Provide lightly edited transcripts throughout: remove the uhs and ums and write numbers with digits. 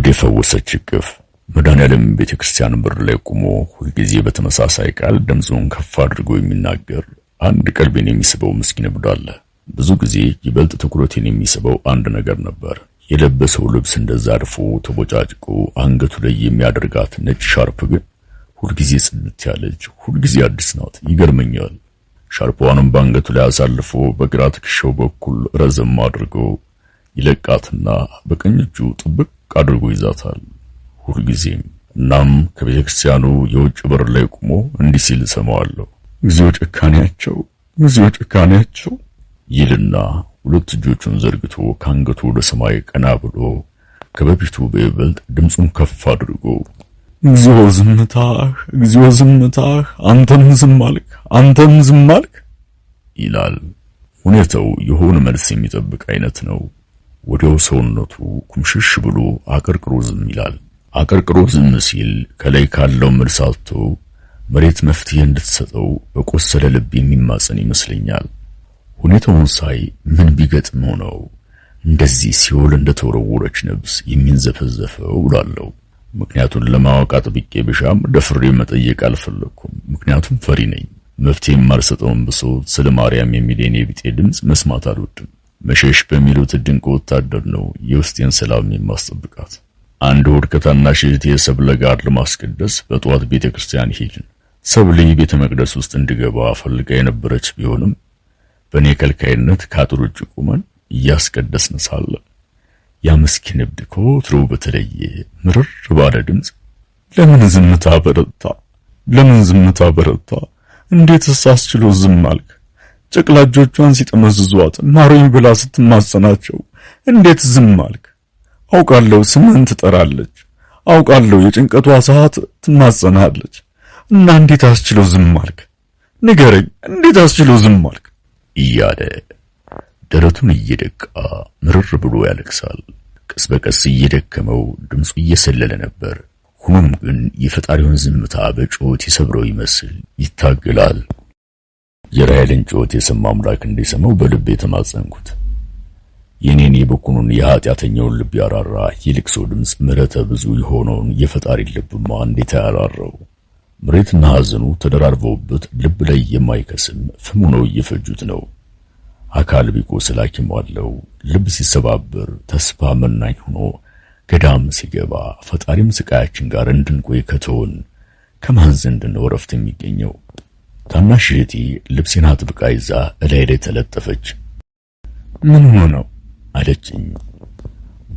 እብድ የፈወሰች እቅፍ። መድኃኔዓለም ቤተክርስቲያን በር ላይ ቆሞ ሁልጊዜ በተመሳሳይ ቃል ድምፁን ከፍ አድርጎ የሚናገር አንድ ቀልቤን የሚስበው ምስኪን እብድ አለ። ብዙ ጊዜ ይበልጥ ትኩረቴን የሚስበው አንድ ነገር ነበር። የለበሰው ልብስ እንደዛ አድፎ ተቦጫጭቆ አንገቱ ላይ የሚያደርጋት ነጭ ሻርፕ ግን ሁልጊዜ ጽድት ያለች፣ ሁልጊዜ አዲስ ናት። ይገርመኛል። ሻርፕዋንም በአንገቱ ላይ አሳልፎ በግራ ትከሻው በኩል ረዘም አድርጎ ይለቃትና በቀኝ እጁ ጥብቅ አድርጎ ይዛታል ሁልጊዜም። እናም ከቤተክርስቲያኑ የውጭ በር ላይ ቆሞ እንዲህ ሲል እሰማዋለሁ። እግዚኦ ጭካኔያቸው፣ እግዚኦ ጭካኔያቸው ይልና ሁለት እጆቹን ዘርግቶ ከአንገቱ ወደ ሰማይ ቀና ብሎ ከበፊቱ በይበልጥ ድምፁን ከፍ አድርጎ እግዚኦ ዝምታህ፣ እግዚኦ ዝምታህ፣ አንተም ዝም አልክ፣ አንተም ዝም አልክ ይላል። ሁኔታው የሆነ መልስ የሚጠብቅ አይነት ነው። ወዲያው ሰውነቱ ኩምሽሽ ብሎ አቀርቅሮ ዝም ይላል። አቀርቅሮ ዝም ሲል ከላይ ካለው መልስ አጥቶ መሬት መፍትሄ እንድትሰጠው በቆሰለ ልብ የሚማጸን ይመስለኛል። ሁኔታውን ሳይ ምን ቢገጥመው ነው እንደዚህ ሲኦል እንደተወረወረች ነፍስ የሚንዘፈዘፈው እላለሁ። ምክንያቱን ለማወቅ አጥብቄ ብሻም ደፍሬ መጠየቅ አልፈለኩም። ምክንያቱም ፈሪ ነኝ። መፍትሄ የማልሰጠውን ብሶት ስለ ማርያም የሚል የኔ ቢጤ ድምፅ መስማት አልወድም። መሸሽ በሚሉት ድንቅ ወታደር ነው የውስጤን ሰላም የማስጠብቃት። አንድ እሑድ ከታናሽ እህቴ ሰብለ ጋር ለማስቀደስ በጠዋት ቤተክርስቲያን ሄድን። ሰብሌ ቤተ መቅደስ ውስጥ እንድገባ ፈልጋ የነበረች ቢሆንም በእኔ ከልካይነት ከአጥር ውጭ ቆመን እያስቀደስን ሳለ ያ ምስኪን እብድ ከወትሮው በተለየ ምርር ባለ ድምፅ ለምን ዝምታ በረታ? ለምን ዝምታ በረታ? እንዴትስ አስችሎ ዝም አልክ? ጨቅላ እጆቿን ሲጠመዝዟት ማሩኝ ብላ ስትማጸናቸው እንዴት ዝም አልክ? አውቃለሁ ስምህን ትጠራለች፣ አውቃለሁ የጭንቀቷ ሰዓት ትማጸናለች። እና እንዴት አስችሎ ዝም አልክ? ንገረኝ፣ እንዴት አስችሎ ዝም አልክ? እያለ ደረቱን እየደቃ ምርር ብሎ ያለቅሳል። ቀስ በቀስ እየደከመው ድምፁ እየሰለለ ነበር። ሆኖም ግን የፈጣሪውን ዝምታ በጩኸት ይሰብረው ይመስል ይታገላል። የራሔልን ጩኸት የሰማ አምላክ እንዲሰማው በልቤ ተማጸንኩት። የኔን የበኩኑን የኃጢአተኛውን ልብ ያራራ የልቅሶ ድምፅ ምሕረተ ብዙ የሆነውን የፈጣሪ ልብማ እንዴት ያራራው! ምሬትና ሐዘኑ ተደራርበውበት ልብ ላይ የማይከስም ፍም ሆነው እየፈጁት ነው። አካል ቢቆስል ሐኪም አለው። ልብ ሲሰባበር ተስፋ መናኝ ሆኖ ገዳም ሲገባ ፈጣሪም ስቃያችን ጋር እንድንቆይ ከተውን ከማን ዘንድ ነው እረፍት የሚገኘው? ታናሽ እህቴ ልብሴን አጥብቃ ይዛ እላይ ላይ ተለጠፈች። ምን ሆኖ ነው አለችኝ።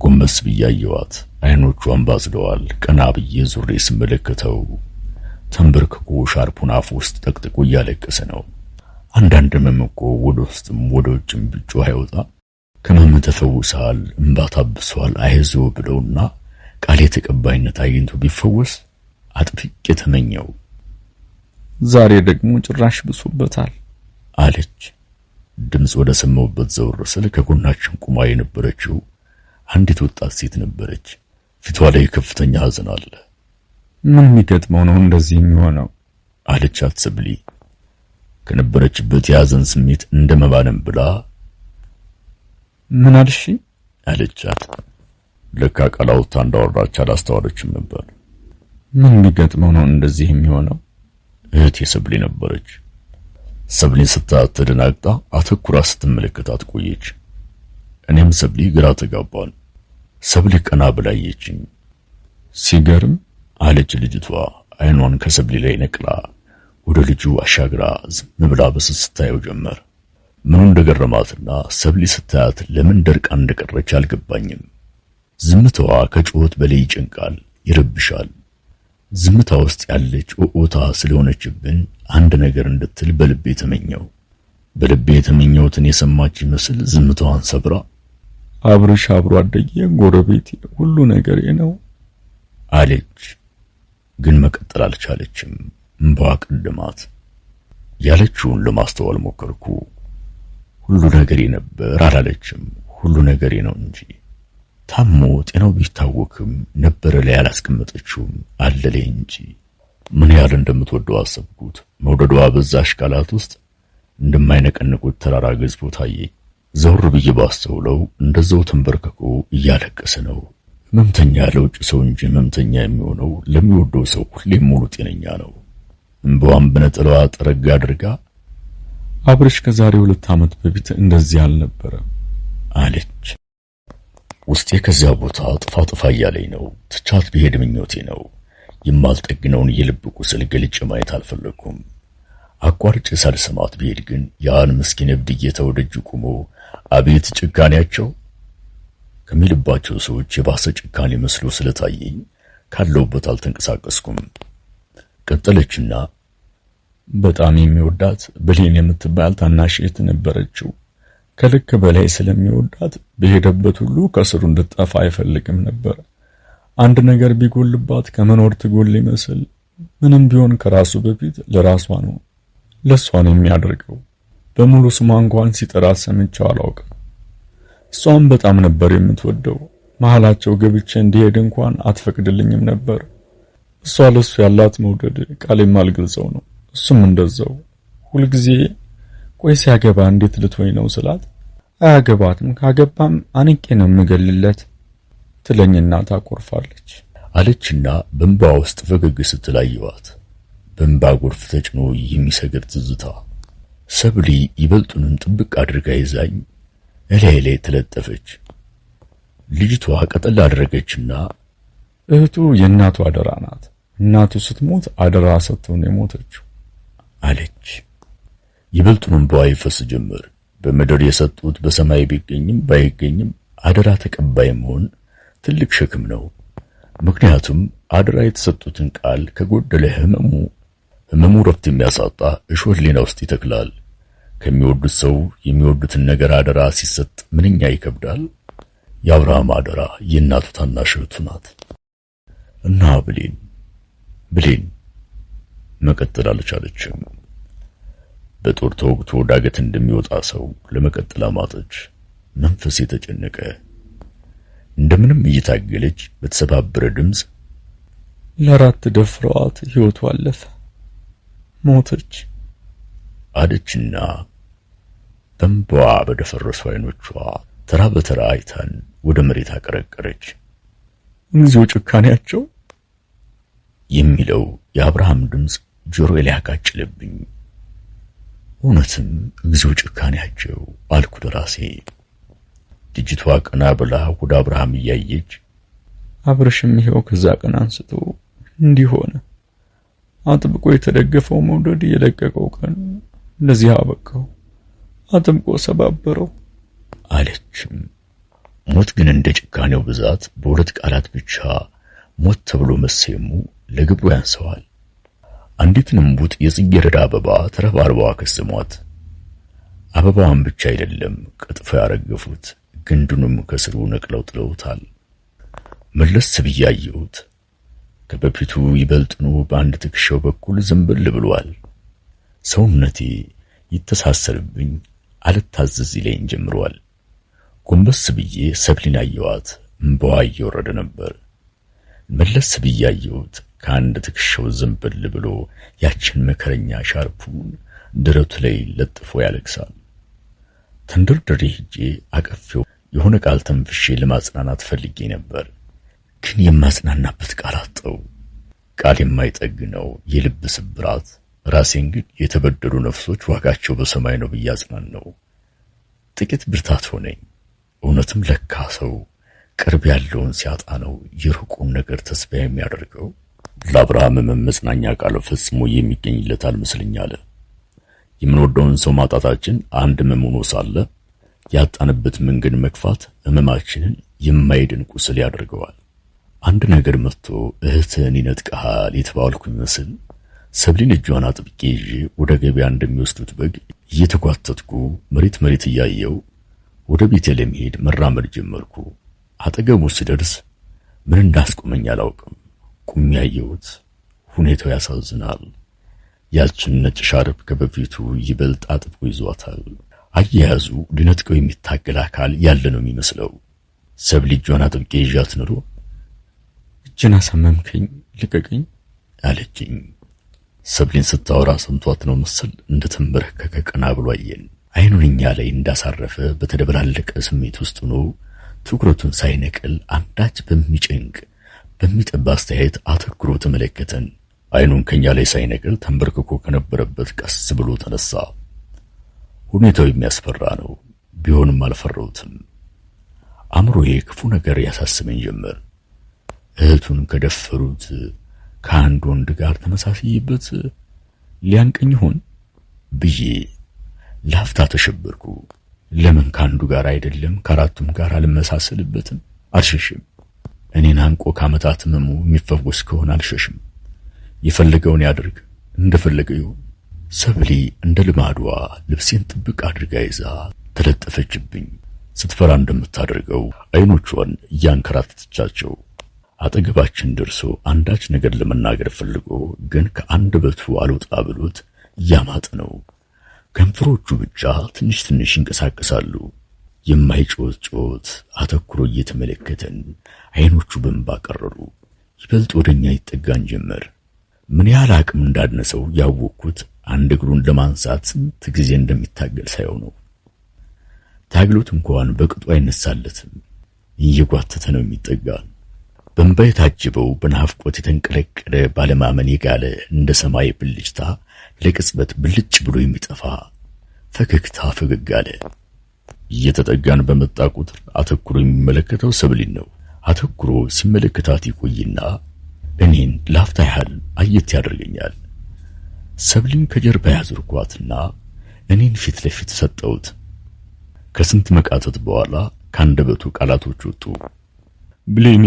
ጎንበስ ብዬ አየኋት። አይኖቿ አንባዝለዋል። ቀና ብዬ ዙሬ ስመለከተው ተንበርክኮ ሻርፑን አፍ ውስጥ ጠቅጥቆ እያለቀሰ ነው። አንዳንድ ህመም እኮ ወደ ውስጥም ወደ ውጭም ቢጮህ አይወጣ። ከህመም ተፈውሰሃል፣ እንባ ታብሷል፣ አይዞህ ብለውና ቃሌ ተቀባይነት አግኝቶ ቢፈወስ አጥብቄ ተመኘው። ዛሬ ደግሞ ጭራሽ ብሶበታል አለች። ድምፅ ወደ ሰማሁበት ዘወር ስል ከጎናችን ቁማ የነበረችው አንዲት ወጣት ሴት ነበረች። ፊቷ ላይ ከፍተኛ ሐዘን አለ። ምን የሚገጥመው ነው እንደዚህ የሚሆነው? አለቻት ሰብሊ ከነበረችበት የሐዘን ስሜት እንደመባነን ብላ ምን አልሽ? አለቻት። ለካ ቃል አውጥታ እንዳወራች አላስተዋለችም ነበር። ምን የሚገጥመው ነው እንደዚህ የሚሆነው? እህቴ ሰብሊ ነበረች። ሰብሊን ስታያት ተደናግጣ አተኩራ ስትመለከታት ቆየች። እኔም ሰብሊ ግራ ተጋባን። ሰብሊ ቀና ብላ አየችኝ። ሲገርም አለች ልጅቷ አይኗን ከሰብሊ ላይ ነቅላ ወደ ልጁ አሻግራ ዝም ብላ በስስ ስታየው ጀመር። ምኑ እንደገረማትና ሰብሊ ስታያት ለምን ደርቃ እንደቀረች አልገባኝም። ዝምታዋ ከጩኸት በላይ ይጨንቃል፣ ይረብሻል። ዝምታ ውስጥ ያለች ኦኦታ ስለሆነችብን አንድ ነገር እንድትል በልቤ ተመኘው። በልቤ የተመኘሁትን የሰማች ይመስል ዝምታዋን ሰብራ አብርሽ አብሮ አደጌ፣ ጎረቤቴ፣ ሁሉ ነገሬ ነው አለች። ግን መቀጠል አልቻለችም። እንባዋ ቀደማት። ያለችውን ለማስተዋል ሞከርኩ። ሁሉ ነገሬ ነበር አላለችም፣ ሁሉ ነገሬ ነው እንጂ። ታሞ ጤናው ቢታወክም ነበረ ላይ አላስቀመጠችውም፣ አለ ላይ እንጂ። ምን ያህል እንደምትወደው አሰብኩት። መውደዷ በዛሽ ቃላት ውስጥ እንደማይነቀንቁት ተራራ ገዝፎ ታየኝ። ዘውር ብዬ ባስተውለው እንደዛው ተንበርክኮ እያለቀሰ ነው። ህመምተኛ ለውጭ ሰው እንጂ ህመምተኛ የሚሆነው ለሚወደው ሰው ሁሌም ሙሉ ጤነኛ ነው። እንባዋን በነጠላዋ ጠረግ አድርጋ አብርሽ ከዛሬ 2 ዓመት በፊት እንደዚህ አልነበረም አለች። ውስጤ ከዚያ ቦታ ጥፋ ጥፋ እያለኝ ነው። ትቻት ብሄድ ምኞቴ ነው። የማልጠግነውን የልብ ቁስል ገልጬ ማየት አልፈለኩም። አቋርጬ ሳልሰማት ብሄድ ግን ያን ምስኪን እብድ እየተወደጅ ቆሞ አቤት ጭካኔያቸው ከሚልባቸው ሰዎች የባሰ ጭካኔ መስሎ ስለታየኝ ካለሁበት አልተንቀሳቀስኩም። ቀጠለችና በጣም የሚወዳት ብሌን የምትባል ታናሽ እህት ነበረችው። ከልክ በላይ ስለሚወዳት በሄደበት ሁሉ ከስሩ እንድትጠፋ አይፈልግም ነበር። አንድ ነገር ቢጎልባት ከመኖር ትጎል ይመስል ምንም ቢሆን ከራሱ በፊት ለራሷ ነው ለሷ ነው የሚያደርገው። በሙሉ ስሟ እንኳን ሲጠራት ሰምቼው አላውቅም። እሷም በጣም ነበር የምትወደው። መሀላቸው ገብቼ እንዲሄድ እንኳን አትፈቅድልኝም ነበር። እሷ ለሱ ያላት መውደድ ቃል የማልገልጸው ነው። እሱም እንደዛው ሁልጊዜ ቆይ ሲያገባ እንዴት ልትወኝ ነው ስላት አያገባትም፣ ካገባም አንቄ ነው የምገልለት ትለኝና ታቆርፋለች አለችና በእንባ ውስጥ ፈገግ ስትል አየኋት። በእንባ ጎርፍ ተጭኖ የሚሰግር ትዝታ። ሰብሊ ይበልጡንም ጥብቅ አድርጋ ይዛኝ እላይ ላይ ተለጠፈች። ልጅቷ ቀጠል አደረገችና እህቱ የእናቱ አደራ ናት። እናቱ ስትሞት አደራ ሰጥተው ነው የሞተችው አለች። ይበልጡንም እንባዋ ይፈስ ጀመር። በምድር የሰጡት በሰማይ ቢገኝም ባይገኝም አደራ ተቀባይ መሆን ትልቅ ሸክም ነው። ምክንያቱም አደራ የተሰጡትን ቃል ከጎደለ ህመሙ ረፍት የሚያሳጣ እሾህ ሕሊና ውስጥ ይተክላል። ከሚወዱት ሰው የሚወዱትን ነገር አደራ ሲሰጥ ምንኛ ይከብዳል። የአብርሃም አደራ የእናቱ ታናሽ እህቱ ናት። እና ብሌን መቀጠል አልቻለችም። በጦር ተወግቶ ዳገት እንደሚወጣ ሰው ለመቀጠል አማጠች። መንፈስ የተጨነቀ እንደምንም እየታገለች በተሰባበረ ድምፅ ለአራት ደፍረዋት ህይወቱ አለፈ፣ ሞተች አለችና በእንባዋ በደፈረሱ አይኖቿ ተራ በተራ አይታን ወደ መሬት አቀረቀረች። እግዚኦ ጭካኔያቸው የሚለው የአብርሃም ድምፅ ጆሮዬ ላይ አቃጭለብኝ። እውነትም እግዚኦ ጭካኔያቸው አልኩ ለራሴ። ልጅቷ ቀና ብላ ወደ አብርሃም እያየች አብርሽም ይሄው ከዛ ቀን አንስቶ እንዲህ ሆነ። አጥብቆ የተደገፈው መውደድ የለቀቀው ቀን ለዚህ አበቃው። አጥብቆ ሰባበረው አለችም። ሞት ግን እንደ ጭካኔው ብዛት በሁለት ቃላት ብቻ ሞት ተብሎ መሰየሙ ለግብሩ ያንሰዋል። አንዲትን እምቡጥ የጽጌረዳ አበባ ተረባርበው አከሰሟት። አበባዋን ብቻ አይደለም ቀጥፈው ያረገፉት፣ ግንዱንም ከስሩ ነቅለው ጥለውታል። መለስ ብዬ አየሁት። ከበፊቱ ይበልጥኑ በአንድ ትከሻው በኩል ዘንበል ብሏል። ሰውነቴ ይተሳሰርብኝ አልታዘዝ ይለኝ ጀምሯል። ጎንበስ ብዬ ሰብሊን አየኋት። እምባዋ እየወረደ ነበር። መለስ ብዬ አየሁት። ከአንድ ትከሻው ዘንበል ብሎ ያችን መከረኛ ሻርፑን ደረቱ ላይ ለጥፎ ያለቅሳል። ተንደርድሬ ሄጄ አቀፌው የሆነ ቃል ተንፍሼ ለማጽናናት ፈልጌ ነበር፣ ግን የማጽናናበት ቃል አጣሁ። ቃል የማይጠግነው የልብ ስብራት። ራሴን ግን የተበደሉ ነፍሶች ዋጋቸው በሰማይ ነው ብዬ አጽናናው። ጥቂት ብርታት ሆነኝ። እውነትም ለካ ሰው ቅርብ ያለውን ሲያጣ ነው የሩቁን ነገር ተስፋ የሚያደርገው። ለአብርሃም መጽናኛ ቃል ፈጽሞ የሚገኝለት አልመስለኝ አለ። የምንወደውን ሰው ማጣታችን አንድ ሕመም ሆኖ ሳለ ያጣንበት መንገድ መግፋት ሕመማችንን የማይድን ቁስል ያደርገዋል። አንድ ነገር መጥቶ እህትህን ይነጥቀሃል የተባልኩ ይመስል ሰብሊን እጇን አጥብቄ ይዤ ወደ ገበያ እንደሚወስዱት በግ እየተጓተትኩ መሬት መሬት እያየው ወደ ቤቴ ለመሄድ መራመድ ጀመርኩ። አጠገቡ ስደርስ ምን እንዳስቆመኝ አላውቅም። ቁሜ ያየሁት ሁኔታው ያሳዝናል። ያችን ነጭ ሻርፕ ከበፊቱ ይበልጥ አጥብቆ ይዟታል። አያያዙ ሊነጥቀው የሚታገል አካል ያለ ነው የሚመስለው። ሰብሊ እጇን አጥብቄ ይዣት ኑሮ እጅን አሳመምከኝ፣ ልቀቀኝ አለችኝ። ሰብሊን ስታወራ ሰምቷት ነው መሰል እንደተንበረከከ ቀና ብሎ አየን። አይኑን እኛ ላይ እንዳሳረፈ በተደበላለቀ ስሜት ውስጥ ሆኖ ትኩረቱን ሳይነቅል አንዳች በሚጨንቅ በሚጠባ አስተያየት አተኩሮ ተመለከተን። አይኑን ከኛ ላይ ሳይነቅል ተንበርክኮ ከነበረበት ቀስ ብሎ ተነሳ። ሁኔታው የሚያስፈራ ነው። ቢሆንም አልፈራሁትም። አእምሮዬ ክፉ ነገር ያሳስበኝ ጀመር። እህቱን ከደፈሩት ከአንድ ወንድ ጋር ተመሳስይበት ሊያንቀኝ ይሆን ብዬ ላፍታ ተሸበርኩ። ለምን ከአንዱ ጋር አይደለም ከአራቱም ጋር አልመሳሰልበትም? አልሸሽም። እኔን አንቆ ከዓመታት ህመሙ የሚፈወስ ከሆነ አልሸሽም። የፈለገውን ያድርግ፣ እንደፈለገ ይሁን። ሰብሊ እንደ ልማዷ ልብሴን ጥብቅ አድርጋ ይዛ ተለጠፈችብኝ። ስትፈራ እንደምታደርገው አይኖቿን እያንከራተተቻቸው አጠገባችን ደርሶ አንዳች ነገር ለመናገር ፈልጎ ግን ከአንደበቱ አልወጣ ብሎት እያማጠ ነው። ከንፈሮቹ ብቻ ትንሽ ትንሽ ይንቀሳቀሳሉ። የማይጮህ ጮት አተኩሮ እየተመለከተን አይኖቹ በእንባ ቀረሩ። ይበልጥ ወደኛ ይጠጋን ጀመር። ምን ያህል አቅም እንዳነሰው ያወቅኩት አንድ እግሩን ለማንሳት ስንት ጊዜ እንደሚታገል ሳየው ነው። ታግሎት እንኳን በቅጡ አይነሳለትም። እየጓተተ ነው የሚጠጋን። በእንባ የታጀበው በናፍቆት የተንቀለቀለ ባለማመን የጋለ እንደ ሰማይ ብልጭታ ለቅጽበት ብልጭ ብሎ የሚጠፋ ፈገግታ ፈገግ አለ። እየተጠጋን በመጣ ቁጥር አተኩሮ የሚመለከተው ሰብሊን ነው። አተኩሮ ሲመለከታት ይቆይና እኔን ላፍታ ያህል አየት ያደርገኛል። ሰብሊን ከጀርባ ያዞርኳትና እኔን ፊት ለፊት ሰጠሁት። ከስንት መቃተት በኋላ ካንደበቱ ቃላቶች ወጡ። ብሌኔ፣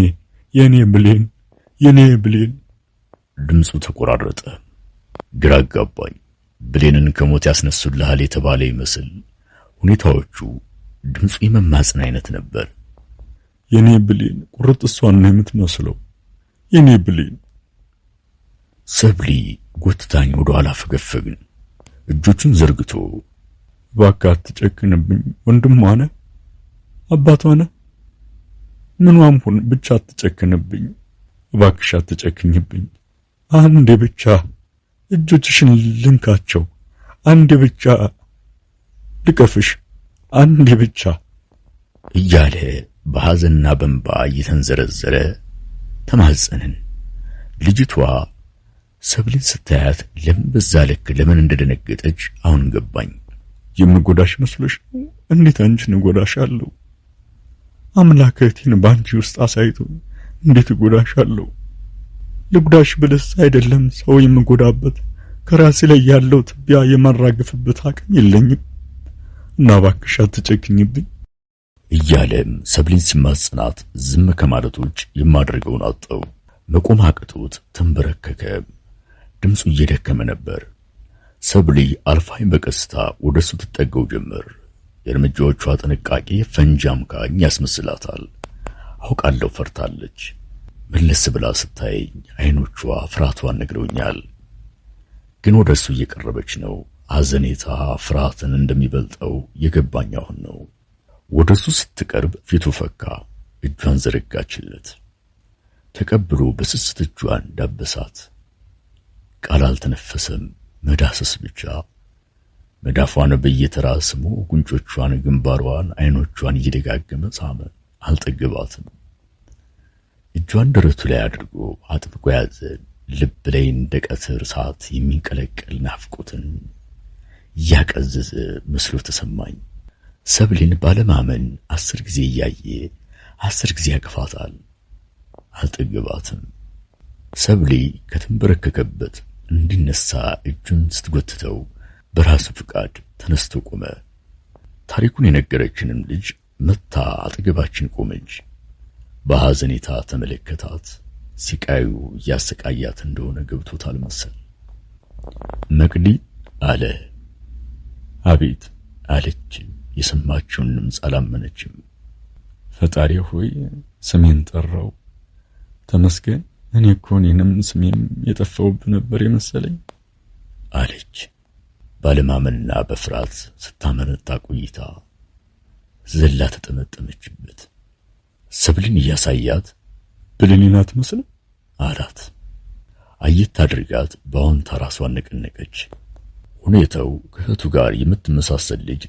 የኔ ብሌን፣ የኔ ብሌን። ድምፁ ተቆራረጠ። ግራ አጋባኝ። ብሌንን ከሞት ያስነሱልሃል የተባለ ይመስል ሁኔታዎቹ ድምፁ የመማፀን አይነት ነበር። የኔ ብሌን ቁርጥ እሷን ነው የምትመስለው። የኔ ብሌን። ሰብሊ ጎትታኝ ወደ ኋላ ፈገፈግን። እጆቹን ዘርግቶ እባክህ አትጨክንብኝ፣ ወንድሟ ነህ፣ አባቷ ነህ፣ ምኗም ሁን ብቻ አትጨክንብኝ፣ እባክሽ አትጨክኝብኝ። አንዴ ብቻ እጆችሽን ልንካቸው፣ አንዴ ብቻ ልቀፍሽ፣ አንዴ ብቻ እያለ በሐዘንና በእንባ እየተንዘረዘረ ተማጸንን። ልጅቷ ሰብሊን ስታያት ለምን በዛ ልክ ለምን እንደደነገጠች አሁን ገባኝ። የምጎዳሽ መስሎሽ ነው? እንዴት አንቺን እጎዳሻለሁ? አምላክ እህቴን በአንቺ ውስጥ አሳይቶኝ እንዴት እጎዳሻለሁ? ልጉዳሽ ብልስ አይደለም ሰው የምጎዳበት ከራሴ ላይ ያለው ትቢያ የማራግፍበት አቅም የለኝም እና እባክሽ አትጨክኝብኝ እያለም ሰብሊን ሲማጽናት ዝም ከማለት ውጭ የማደርገውን አጣው። መቆም አቅቶት ተንበረከከ። ድምፁ እየደከመ ነበር። ሰብሊ አልፋኝ በቀስታ ወደሱ ትጠገው ጀመር። የእርምጃዎቿ ጥንቃቄ ፈንጂ አምካኝ ያስመስላታል። አውቃለሁ ፈርታለች። መለስ ብላ ስታየኝ አይኖቿ ፍርሃቷን ነግረውኛል። ግን ወደሱ እየቀረበች ነው። አዘኔታ ፍርሃትን እንደሚበልጠው የገባኝ አሁን ነው። ወደሱ ስትቀርብ ፊቱ ፈካ። እጇን ዘረጋችለት። ተቀብሎ በስስት እጇን ዳበሳት። ቃል አልተነፈሰም፣ መዳሰስ ብቻ። መዳፏን በየተራ ስሞ ጉንጮቿን፣ ግንባሯን፣ አይኖቿን እየደጋገመ ሳመ። አልጠገባትም። እጇን ደረቱ ላይ አድርጎ አጥብቆ ያዘ። ልብ ላይ እንደ ቀትር ሰዓት የሚንቀለቀል ናፍቆትን እያቀዘዘ መስሎ ተሰማኝ። ሰብሊን ባለማመን 10 ጊዜ እያየ 10 ጊዜ ያቅፋታል። አልጠገባትም። ሰብሊ ከተንበረከከበት እንዲነሳ እጁን ስትጎትተው በራሱ ፍቃድ ተነስቶ ቆመ። ታሪኩን የነገረችንም ልጅ መታ አጠገባችን ቆመች። በሐዘኔታ ተመለከታት። ሲቃዩ እያሰቃያት እንደሆነ ገብቶታል መሰል። መቅዲ አለ። አቤት አለች። የሰማችውን ድምፅ አላመነችም። ፈጣሪ ሆይ ስሜን ጠራው፣ ተመስገን። እኔ እኮ እኔንም ስሜም የጠፋውብ ነበር የመሰለኝ አለች። ባለማመንና በፍርሃት ስታመነታ ቆይታ ዘላ ተጠመጠመችበት። ሰብሊን እያሳያት ብሌኔን አትመስልም አላት። አየት አድርጋት በአዎንታ ራሷን ነቀነቀች። ሁኔታው ከእህቱ ጋር የምትመሳሰል ልጅ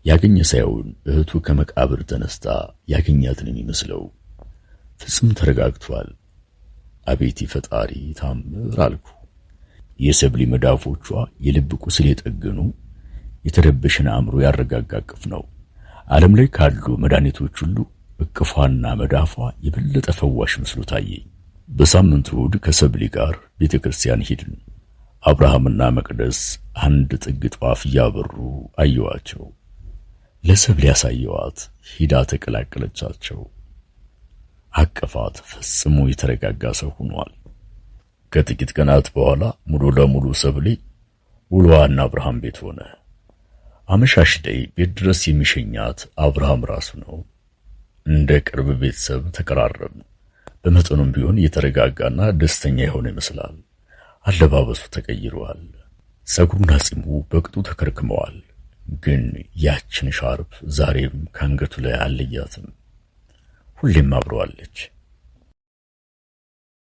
ያገኘ ሳይሆን እህቱ ከመቃብር ተነስታ ያገኛትን የሚመስለው። ፍጹም ተረጋግቷል። አቤት ፈጣሪ ታምር አልኩ። የሰብሊ መዳፎቿ የልብ ቁስል የጠገኑ፣ የተረበሸን አእምሮ ያረጋጋ እቅፍ ነው። ዓለም ላይ ካሉ መድኃኒቶች ሁሉ እቅፏና መዳፏ የበለጠ ፈዋሽ መስሎ ታየኝ። በሳምንቱ እሑድ ከሰብሊ ጋር ቤተክርስቲያን ሄድን። አብርሃምና መቅደስ አንድ ጥግ ጧፍ እያበሩ አየዋቸው። ለሰብሊ ያሳየዋት፣ ሂዳ ተቀላቀለቻቸው። አቀፋት። ፈጽሞ የተረጋጋ ሰው ሆኗል። ከጥቂት ቀናት በኋላ ሙሉ ለሙሉ ሰብሊ ውሎዋና አብርሃም ቤት ሆነ። አመሻሽ ላይ ቤት ድረስ የሚሸኛት አብርሃም ራሱ ነው። እንደ ቅርብ ቤተሰብ ተቀራረብን። በመጠኑም ቢሆን የተረጋጋና ደስተኛ የሆነ ይመስላል። አለባበሱ ተቀይሯል። ጸጉሩና ጺሙ በቅጡ ተከርክመዋል። ግን ያችን ሻርፕ ዛሬም ከአንገቱ ላይ አልለያትም። ሁሌም አብረዋለች።